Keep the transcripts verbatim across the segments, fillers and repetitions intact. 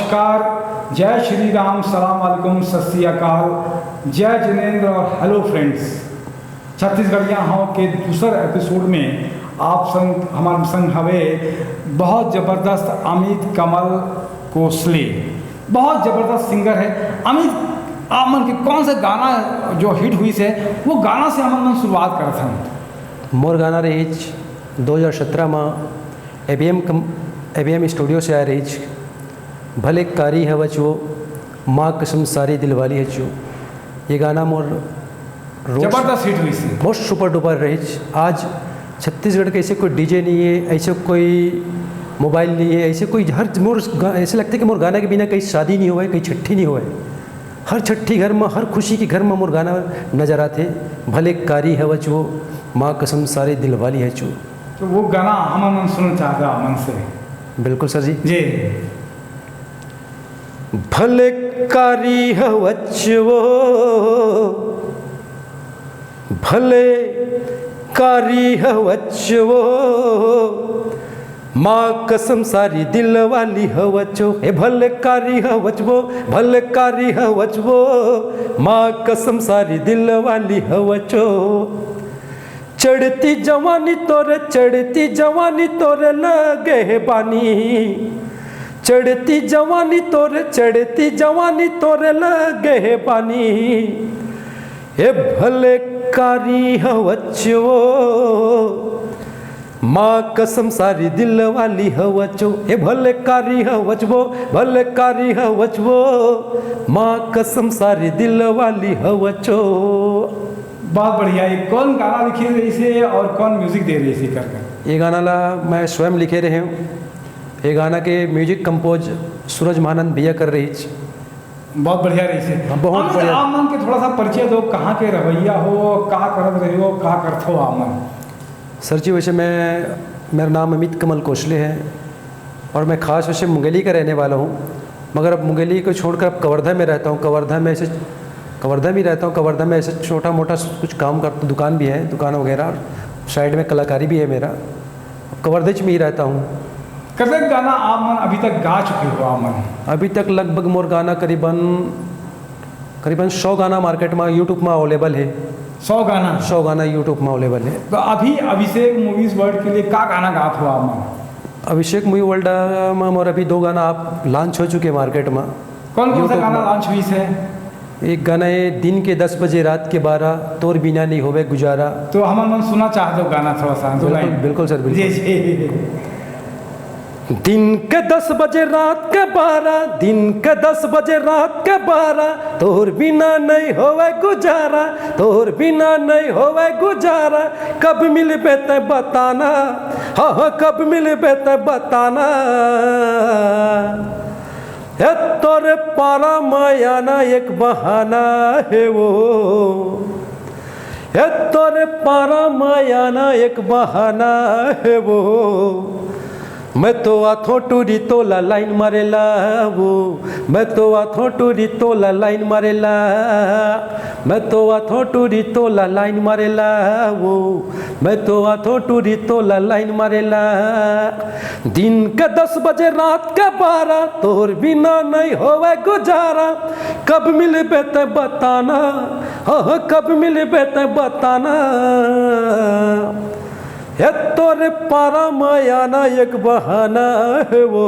नमस्कार, जय श्री राम, सलाम वालेकुम, सत श्री अकाल, जय जिनेंद्र और हेलो फ्रेंड्स। छत्तीसगढ़िया हव के दूसर एपिसोड में आप संग, हमारे संग हवे बहुत जबरदस्त अमित कमल कोसले, बहुत जबरदस्त सिंगर है। अमित, आप मन के कौन सा गाना जो हिट हुई से, वो गाना से हमन मन शुरुआत करत हन। मोर गाना रहिच दो हज़ार सत्रह में एबीएम कम, एबीएम स्टूडियो से आए रहिच, भले कारी हवच वो, माँ कसम सारी दिलवाली हच वो। ये गाना मोर रोज जबरदस्त हिट हुई सी। बहुत सुपर डुपर रहिच। आज छत्तीसगढ़ के ऐसे कोई डीजे नहीं है, ऐसे कोई मोबाइल नहीं है, ऐसे कोई हर मोर गा-, ऐसे लगता है कि मोर गाना के बिना कहीं शादी नहीं हुआ है, कहीं छट्ठी नहीं हुआ है। हर छट्ठी घर में, हर खुशी के घर में मोर गाना नजर आते। भले कारी हवच वो, माँ कसम सारी दिलवाली हच वो। तो वो गाना हम मन सुनना चाहते हैं मन से। बिल्कुल सर जी। जी। भले कारी हवच वो, भले कारी हवच वो, माँ कसम सारी दिलवाली हवच वो। हे भले कारी हवच वो, भले कारी हवच वो, माँ कसम सारी दिलवाली हवच वो। चढ़ती जवानी तोरे, चढ़ती जवानी तोरे लगे हे बानी। चढ़ती जवानी तोरे, चढ़ती जवानी तोरे लगे हे बानी। ए भले कारी हवच वो, माँ कसम सारी दिलवाली हवच वो। ए भले कारी हवच वो, भले कारी हवच वो, माँ कसम सारी दिलवाली हवच वो। बहुत बढ़िया। ये कौन गाना लिखे रहिसे और कौन म्यूजिक दे रहिसे करके? ये गाना ला मैं स्वयं लिखे रहे हूँ। ये गाना के म्यूजिक कंपोज सूरज महानंद भैया कर रहिस। बहुत बढ़िया रहिसे। हाँ, बहुत अमित, बढ़िया। आप मन के थोड़ा सा परिचय दो, कहाँ के रहवैया हो, का करत रहे हो, का करथो आप मन? सर जी, वैसे मैं, मेरा नाम अमित कमल कोसले है और मैं खास वैसे मुंगेली का रहने वाला हूँ, मगर अब मुंगेली को छोड़कर अब कवर्धा में रहता हूँ। कवर्धा में ऐसे, कवर्धा में ही रहता हूँ। कवर्धा में ऐसे छोटा मोटा कुछ काम करता, दुकान भी है, दुकान वगैरह, साइड में कलाकारी भी है मेरा। अब कवर्धेच में ही रहता हूँ। कतक गाना आप मन अभी तक गा चुके हो आप मन? अभी तक लगभग मोर गाना करीबन, करीबन सौ गाना मार्केट में, YouTube में अवेलेबल है। सौ गाना? सौ गाना YouTube में अवेलेबल है। तो अभी अभिषेक मूवीज वर्ल्ड के लिए का गाना गात हो आप मन? अभिषेक मूवी वर्ल्ड में मोर अभी दो गाना आप लॉन्च हो चुके हैं मार्केट में। कौन कौन सा YouTube गाना में। लॉन्च हुई से? एक गाना है, दिन के दस बजे रात के बारह, तोर बिना नहीं होवे गुजारा। तो हमन मन सुनना चाहत हो गाना थोड़ा सा, दो बिल्कुल, लाइन। बिल्कुल सर, बिल्कुल। जी, जी। दिन के दस बजे रात के बारह, दिन के दस बजे रात के बारह, तोर बिना नहीं होवे गुजारा, तोर बिना नहीं होवे गुजारा। कब मिलबे तै बताना, हाँ, हाँ, कब मिलबे तै बताना। ए तोरे पारा में आना एक बहाना हे वो, ए तोरे पारा में आना एक बहाना हे वो। मैं तो आथों टूरी तोला लाइन मारेला वो, मैं तो आथों टूरी तोला लाइन मारेला, मैं तो आथों टूरी तोला लाइन मारेला वो, मैं तो आथों टूरी तोला लाइन मारेला। दिन के दस बजे रात के बारह, तोर बिना नहीं होवे गुजारा। कब मिलबे तै बताना, हाँ, हाँ, कब मिलबे तै बताना। हे तोरे पारा में आना एक बहाना हे वो,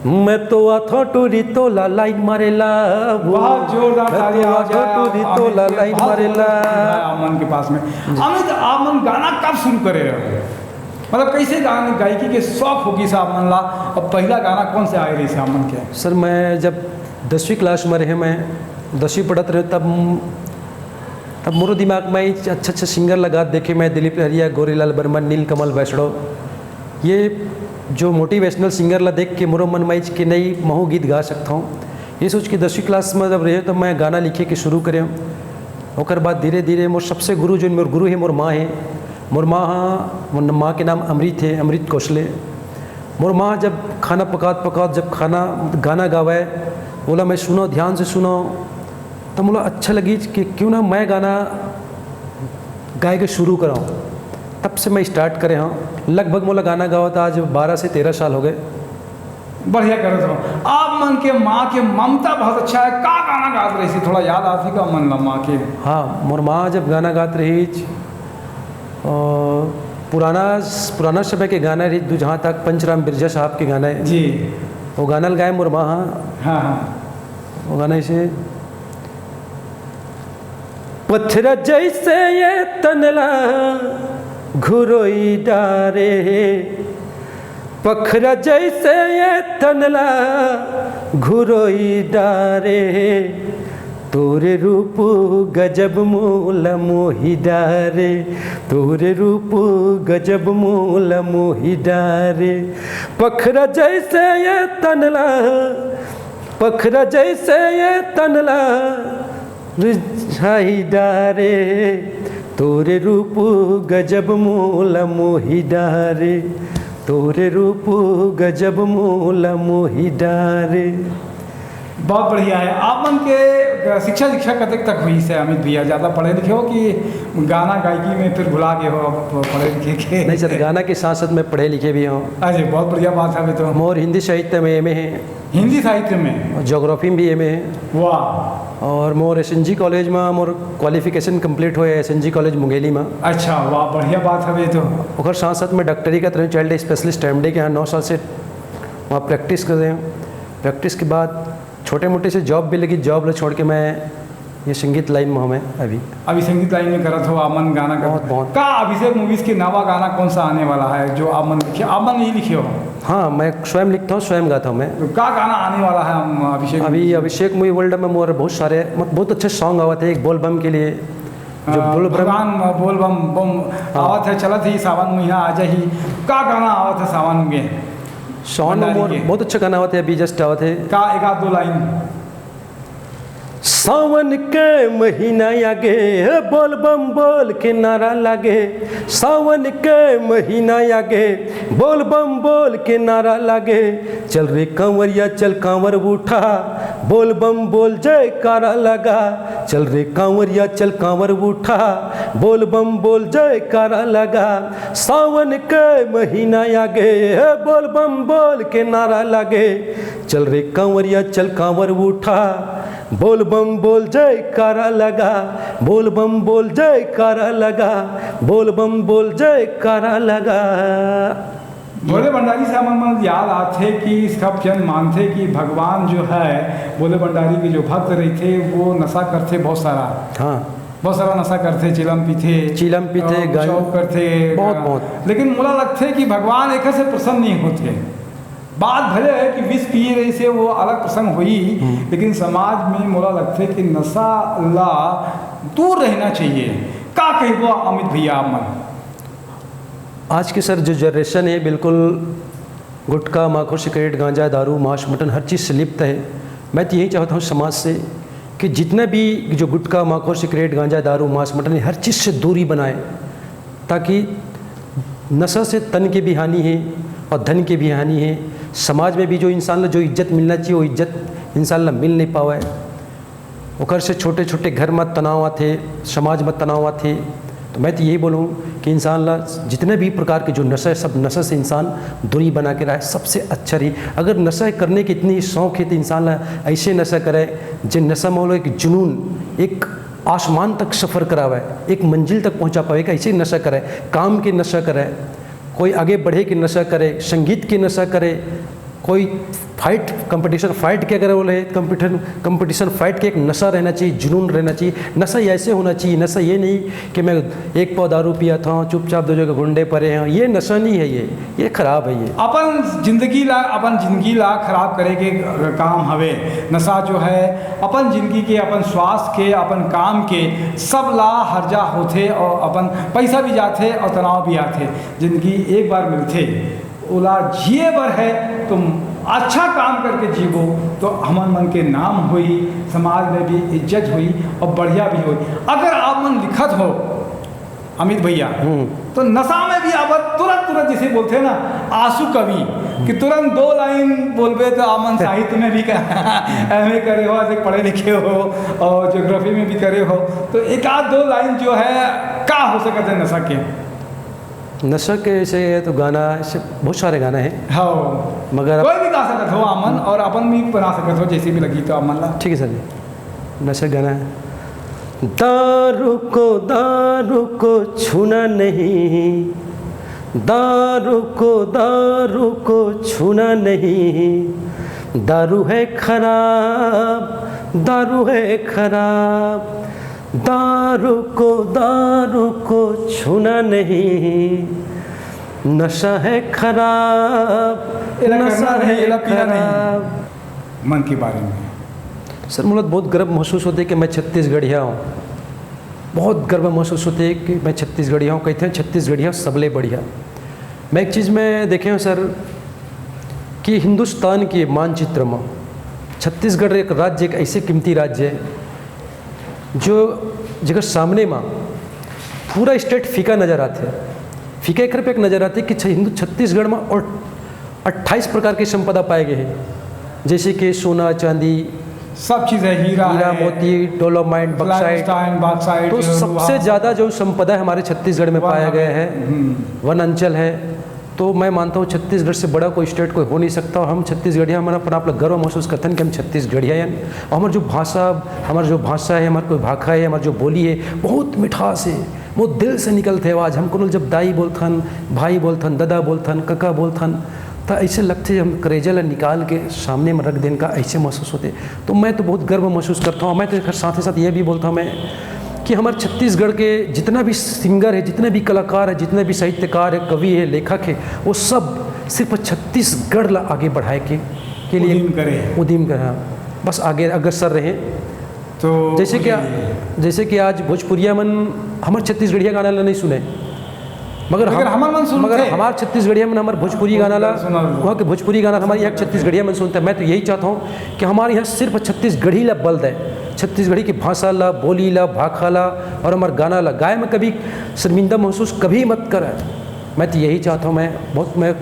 मैं तो आथों टूरी तोला लाइन मारेला वो। बहुत जोरदार मैं ताली तो आ आवाज है आथों टूरी आप तोला आनंद के लाइन बहुत मारेला। खूबसूरत है आप मन के पास में। जी। अमित, आप मन गाना कब शुरू करे रहे? मतलब, कैसे गाने गायकी के शौक होगी से आप मन ला? अब पहला गाना कौन से आए रहिस आप मन के? सर, मैं जब दसवीं क्लास में रहे, मैं दसवीं पढ़त रहे, तब, तब मोरो दिमाग में अच्छा अच्छा सिंगर लगा देखे मैं, दिलीप लहरिया, गौरीलाल बर्मन, नीलकमल वैष्णव। ये जो मोटिवेशनल सिंगर ला देख के मोरो मन में आइच कि नहीं, महू गीत गा सकता हूँ। ये सोच के दसवीं क्लास में जब रहे, तब मैं गाना लिखे के शुरू करे। ओकर बाद धीरे धीरे मोर सबसे गुरु, जो मोर गुरु है, मोर माँ है। मोर माँ हा, मोर माँ के नाम अमृत है, अमृत कोसले। मोर माँ जब खाना पकात पकात, जब खाना, गाना गावे, ओला मैं सुनो, ध्यान से सुनो, तो मोला अच्छा लगी कि क्यों ना मैं गाना गाए के शुरू कराऊँ। तब से मैं स्टार्ट करे हूँ। लगभग मोला गाना गावत आज बारह से तेरह साल हो गए। बढ़िया करत हो। आप मन के माँ के ममता बहुत अच्छा है। का गाना गात रहिस हे, थोड़ा याद आथे का मन ला माँ के? हाँ, मोर माँ जब गाना गात रहिस, अ, पुराना, पुराना समय के गाना रहिस, दू जहाँ तक पंचराम बिरजा साहब के गाना है। जी। वो गाना ल गाए मोर माँ, हाँ। हाँ, हाँ। वो गाना ऐसे, पथरा जैसे ये तनला घुरोई डारे, पखरा जैसे ये तनला घुरोई डारे, तोरे रूप गजब मोला मोही डारे, तोरे रूप गजब मोला मोही डारे। पखरा जैसे ये तनला, पखरा जैसे ये तनला रिझाई डारे, तोरे रूप गजब मोला मोही डारे, तोरे रूप गजब मोला मोही डारे। बहुत बढ़िया है। आप मन के शिक्षा, शिक्षा कतेक तक होइस हे अमित भैया? ज़्यादा पढ़े लिखे हो कि गाना गायकी में फिर भुला गए हो, अब पढ़े लिखे के? नहीं सर, गाना के साथ साथ मैं पढ़े लिखे भी हूँ। अरे, बहुत बढ़िया बात है। अभी तो मोर हिंदी साहित्य में एमए है। हिंदी साहित्य में? ज्योग्राफी में भी एमए है। वाह। और मोर एसएनजी कॉलेज में मोर क्वालिफिकेशन कंप्लीट होए, एसएनजी कॉलेज मुंगेली में। अच्छा, वाह, बढ़िया बात हवे तो। ओकर साथ साथ मैं डॉक्टरी करत रहें, चाइल्ड स्पेशलिस्ट एमडी के यहाँ नौ साल से वहाँ प्रैक्टिस कर रहे हैं। प्रैक्टिस के बाद छोटे मोटे से जॉब भी लगी, जॉब ला छोड़ के मैं ये संगीत लाइन में हूँ मैं अभी। अभी संगीत लाइन में करत हो, आप मन गाना करत बहुत, हो। बहुत। का अभिषेक मूवीज के नवा गाना कौन सा आने वाला है जो आप मन लिखे, आप मन ही लिखे हो? हाँ, मैं स्वयं लिखता हूँ, स्वयं गाता हूँ मैं। तो का गाना आने वाला है हम अभिषेक अभी मूवीज में? अभिषेक मूवी वर्ल्ड में मोर बहुत सारे, मत-, बहुत अच्छे सॉन्ग आवत है एक बोलबम के लिए, जो हाँ, बोलबम भगवान बोलबम बम हाँ। आवत है, चलत ही सावन महीना आ जाही। का गाना आवत है सावन में? सावन में भंडारी मोर के। बहुत अच्छा गाना आवत है, अभी जस्ट आवत है। का एक आध दो लाइन? सावन के महीना आगे, बोल बम बोल के नारा लागे। सावन के महीना आगे, बोल बम बोल के नारा लागे। चल रे कांवरिया चल कांवर उठा, बोल बम बोल जयकारा लगा। चल रे कांवरिया चल कांवर उठा, बोल बम बोल जयकारा लगा। सावन के महीना आगे, बोल बम बोल के नारा लागे। चल रे कांवरिया चल कांवर उठा, बोल बम बोल जयकारा लगा, बोल बम बोल जयकारा लगा, बोल बम बोल जयकारा लगा। भोले भंडारी से हमन मन याद आथे कि सब जन मानथे कि भगवान जो है, भोले भंडारी के जो भक्त रहिथे, वो नशा करथे बहुत सारा। हाँ। बहुत सारा नशा करथे, चिलम पीथे, चिलम पीथे, अ, गांजा। शौक करथे, बहुत, अ, बहुत। लेकिन मोला लगथे कि भगवान एकर से प्रसन्न नहीं होथे। बात भले है कि विष पिए रहिसे, वो अलग प्रसंग होही, हम्म। लेकिन समाज में मोला लगथे कि नशा ला दूर रहना चाहिए। का कहिबो अमित भैया आप मन? आज के सर जो जनरेशन है, बिल्कुल गुटखा, माखुर, सिगरेट, गांजा, दारू, मांस, मटन, हर चीज़ से लिप्त है। मैं तो यही चाहता हूँ समाज से कि जितना भी जो गुटखा, माखुर, सिगरेट, गांजा, दारू, मांस, मटन, हर चीज़ से दूरी बनाए, ताकि नशा से तन के भी हानि है और धन के भी हानि है। समाज में भी जो इंसान ला जो इज्जत मिलना चाहिए, वो इज्जत इंसान ला मिल नहीं पावे। ओकर से छोटे-छोटे घर म तनाव आथे, समाज म तनाव आथे। तो मैं तो यही बोलूँ कि इंसान ला जितने भी प्रकार के जो नशा है, सब नशा से इंसान दूरी बना के रहे, सबसे अच्छा रही। अगर नशा करने की इतनी शौक है, तो इंसान ला ऐसे नशा करे, जे नशा में वो एक जुनून, एक आसमान तक सफ़र करावे, एक मंजिल तक पहुँचा पावे, एक ऐसे नशा करे, काम के नशा करे, कोई आगे बढ़े के नशा करे, संगीत के नशा करे, कोई फाइट, कंपटीशन फाइट के अगर बोले, कंपटीशन, कंपटीशन फाइट के एक नशा रहना चाहिए, जुनून रहना चाहिए। नशा ऐसे होना चाहिए, नशा ये नहीं कि मैं एक पाव दारू पिया था, चुपचाप दो जगह गुंडे पड़े हैं, ये नशा नहीं है, ये, ये खराब है ये। अपन जिंदगी ला, अपन जिंदगी ला खराब करे के काम हवे नशा जो है। अपन जिंदगी के, अपन स्वास्थ्य के, अपन काम के, सब ला हर्जा होथे और अपन पैसा भी जाथे और तनाव भी आथे। जिंदगी एक बार मिलथे, ओला जिए बर है तो अच्छा काम करके जीबो, तो हमन मन के नाम होई, समाज में भी इज्जत होई और बढ़िया भी होई। अगर आप मन लिखत हो अमित भैया, हम्म। तो नशा में भी आप तुरंत, तुरंत जिसे बोलथे ना आंसू कवि, कि तुरंत दो लाइन बोलबे तो आप मन साहित्य में भी क-, एमए करे हो, ऐसे पढ़े लिखे हो और ज्योग्राफी में भी करे हो, तो एक आध दो लाइन जो है, का हो सकत है नशा के? नशा के ऐसे तो गाना, ऐसे बहुत सारे गाने हैं। हाँ। मगर कोई भी गा सकत हो आप मन, और अपन भी बना सकत हो, जैसे भी लगी तो आप मन ला। ठीक है सर जी, नशा गाना है। दारू को, दारू को छूना नहीं, दारू को, दारू को छूना नहीं, दारू है खराब, दारू है खराब, दारू को, दारू को छूना नहीं, नशा है खराब, एला नशा करना नहीं, है एला पीना नहीं। खराब। मन के बारे में। सर, मोला बहुत गर्व महसूस होथे कि मैं छत्तीसगढ़िया हूँ। बहुत गर्व महसूस होथे कि मैं छत्तीसगढ़िया हूँ। कहते हैं, छत्तीसगढ़िया सबले बढ़िया। मैं एक चीज़ में देखे हूँ सर, कि हिंदुस्तान के मानचित्र में छत्तीसगढ़ एक राज्य, एक ऐसे कीमती राज्य है, जो, जेकर सामने में पूरा स्टेट फीका नज़र आथे। फीका एकर पे एक नज़र आथे कि छ-, हिंदू छत्तीसगढ़ में और अट्ठाईस प्रकार के संपदा पाए गए हैं, जैसे कि सोना, चांदी, सब चीज़ है, हीरा हीरा, है, मोती, डोलोमाइट, बॉक्साइट। limestone, bauxite, तो जो सबसे लोहा। ज़्यादा जो संपदा है हमारे छत्तीसगढ़ में वन पाया हवे। गया है, हम्म। वन अंचल है। तो मैं मानता हूँ, छत्तीसगढ़ से बड़ा कोई स्टेट कोई हो नहीं सकता। और हम छत्तीसगढ़िया, हम अपना आप ला गर्व महसूस करथन कि हम छत्तीसगढ़िया हैं। और हमार जो भाषा, हमार जो भाषा है, हमार कोई भाखा है, हमार जो बोली है, बहुत मिठास है, बहुत दिल से निकलथे आवाज़। हम कोनो जब दाई बोलथन, भाई बोलथन, ददा बोलथन, कका बोलथन, त ऐसे लगथे हम करेजा ला निकाल के सामने में रख देन का, ऐसे महसूस होथे। तो मैं तो बहुत गर्व महसूस करता हूँ। मैं तो एकर साथे साथ ये भी बोलता हूँ मैं कि हमारे छत्तीसगढ़ के जितना भी सिंगर है, जितने भी कलाकार है, जितने भी साहित्यकार है, कवि है, लेखक है, वो सब सिर्फ छत्तीसगढ़ ला आगे बढ़ाए के, के लिए उदिम करे। उदिम करे, हाँ। बस आगे अग्रसर रहे। तो जैसे कि, जैसे कि आज भोजपुरिया मन हमारे छत्तीसगढ़िया गाना ला नहीं सुने, मगर मगर हम, हमार मन सुनथे। मगर हमार छत्तीसगढ़िया मन, हमार भोजपुरी गाना ला, सुना। वहाँ के भोजपुरी गाना हमारे यहाँ छत्तीसगढ़िया मन सुनते हैं। मैं तो यही चाहता हूँ कि हमारे यहाँ सिर्फ छत्तीसगढ़ी ला बल दे, छत्तीसगढ़ी की भाषा ला, बोली ला, भाखा ला और हमार गाना ला गाए में कभी शर्मिंदा महसूस कभी मत करे। मैं तो यही चाहता हूँ। मैं बहुत, मैं,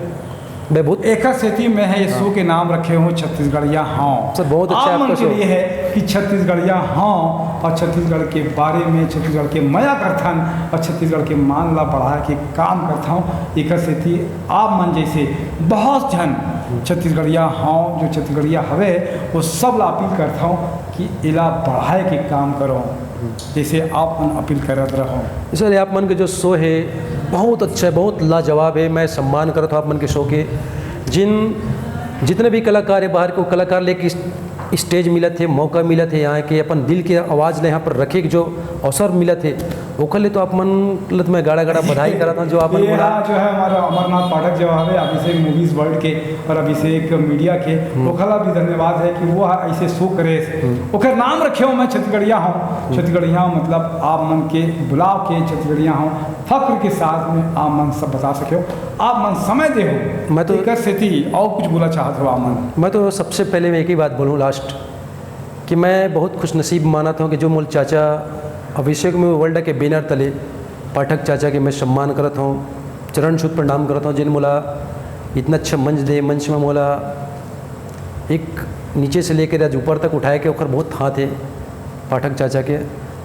मैं बहुत एकर सेती मैं ये शो के नाम रखे हूँ छत्तीसगढ़िया हाँ। सर, बहुत अच्छा आप मन आपका के शो। लिए है कि छत्तीसगढ़िया हाँ, और छत्तीसगढ़ के बारे में, छत्तीसगढ़ के मया करथन और छत्तीसगढ़ के मान ला बढ़ाए के काम करथन। एकर सेती आप मन जैसे बहुत झन छत्तीसगढ़िया हाँ, जो छत्तीसगढ़िया हवे, वो सब ला अपील करथन कि एला बढ़ाए के काम करो, जैसे आप मन अपील करत रहो। इसलिए आप मन के जो शो है, बहुत अच्छा है, बहुत लाजवाब है। मैं सम्मान करत हूँ आप मन के शो के। जिन, जितने भी कलाकार है, बाहर के कलाकार लेके स्टेज मिलत है, मौका मिलत है यहाँ के अपन दिल के आवाज़ ला यहाँ पर रखे के जो अवसर मिलत है, ओकर ले तो आप मन ला तो मैं गाड़ा गाड़ा बधाई करत हूँ, जो आप मन ये बोला। हाँ, जो है हमारा अमरनाथ पाठक जो हवे अभिषेक मूवीज वर्ल्ड के और अभिषेक मीडिया के, ओखर ला भी धन्यवाद है कि वो ऐसे शो करे। ओकर नाम रखे हो मैं छत्तीसगढ़िया हूँ, छत्तीसगढ़िया हूँ, मतलब आप मन के बुलाव के छत्तीसगढ़िया हूँ, फख्र के साथ में आप मन सब बता सके हो, आप मन समय दे हो। मैं तो एकर सेती और कुछ बोला चाहत हो आप मन? मैं तो सबसे पहले मैं एक ही बात बोलूँ लास्ट, कि मैं बहुत खुशनसीब मानत हूँ कि जो मोर चाचा अभिषेक मूवी वर्ल्ड के बैनर तले पाठक चाचा के मैं सम्मान करत हूँ, चरण छूत प्रणाम करत हूँ, जिन मोला इतना अच्छा मंच दे, मंच में मोला एक नीचे से लेकर आज ऊपर तक उठाए के ओकर बहुत हाथ है पाठक चाचा के,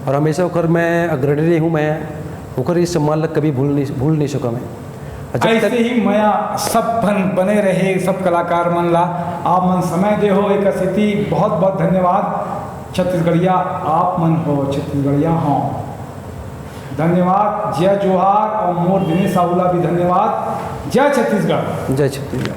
और हमेशा ओकर मैं अग्रणी रही हूँ। मैं ओकर इस सम्मान ला कभी भूल नहीं, भूल नहीं सका मैं। जब तक ऐसे ही मया सब बन, बने रहे सब कलाकार मन ला। आप मन समय दे हो एकर सेती बहुत बहुत धन्यवाद। छत्तीसगढ़िया आप मन हो, छत्तीसगढ़िया हो। धन्यवाद, जय जोहार और मोर दिनेश साहू ला भी धन्यवाद। जय छत्तीसगढ़। जय छत्तीसगढ़।